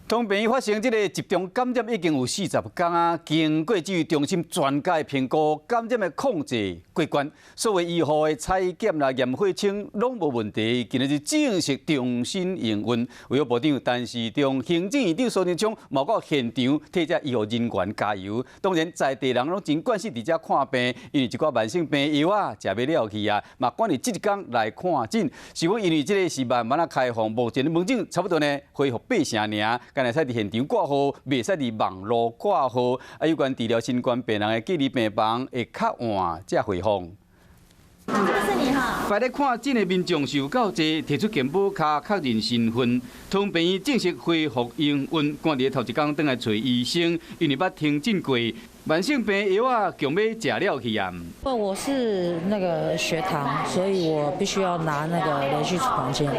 桃園病院發生這個集中感染已經有40工啊，經過指揮中心專家的評估，感染的控制過關，所有醫護的採檢啦、驗血清攏無問題，今仔日正式重新營運。衛福部長陳時中、行政院長蘇貞昌嘛到現場替這醫護人員加油。當然，在地人攏真關心佇遮看病，因為一寡慢性病藥啊，食欲了去啊，嘛趕佇這一工來看診。是講因為這個是慢慢仔開放，目前的門診差不多呢恢復八成爾。干焦會使佇現場掛號，袂使佇網路掛號。啊，有關治療新冠病人的隔離病房會較晚才恢復。這個是你哈。排咧看診的民眾是有夠濟，提出健保卡確認身份。桃園病院正式恢復營運，趕佇頭一工轉來揣醫生，因為捌停診過，慢性病藥仔強欲食了去啊。不，我是那個血糖，所以我必須要拿那個連續處方箋。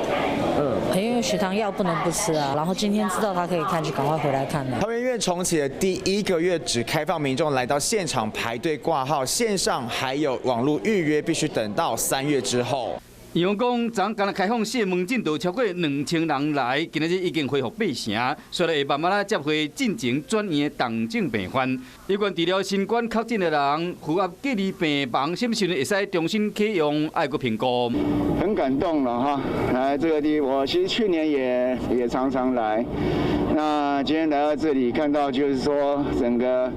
因為血糖藥不能不吃啊。然後今天知道他可以看，就趕快回來看了。桃園醫院重啟的第一個月，只開放民眾來到現場排隊掛號，線上還有網絡預約，必須等到3月之後。醫院講，昨昏開放四個門診，就超過2000人來，今仔日已經恢復八成，所以會慢慢仔接回進前轉院的重症病患。有關治療新冠確診的人，符合隔離病房，啥物時陣會使重新啟用，愛閣評估。很感動了哈，來這個地，我其實去年也常常來，那今天來到這裡，看到就是說整個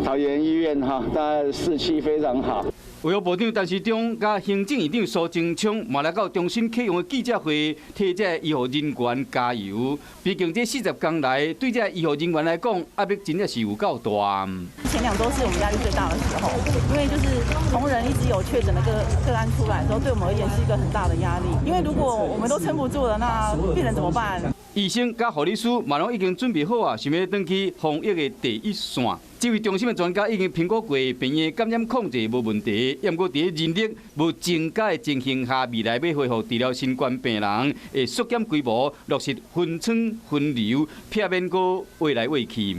桃園醫院哈，大家士氣非常好。衛福部長陳時中佮行政院長蘇貞昌嘛來到重新啟用的記者會，替這醫護人員加油。畢竟這40工來，對這醫護人員來講，壓力真正是有夠大。前2周是我們壓力最大的時候，因為就是同仁一直有確診的個案出來之後，對我們而言是一個很大的壓力。因為如果我們都撐不住了，那病人怎麼辦？醫生佮護理師嘛攏已經準備好啊，想欲轉去防疫的第一線。指揮中心的專家已經評估過，病院感染控制無問題，毋過佇人力無增加的情形下，未來欲恢復治療新冠病人，會縮減規模，落實分艙分流，避免閣挖來挖去。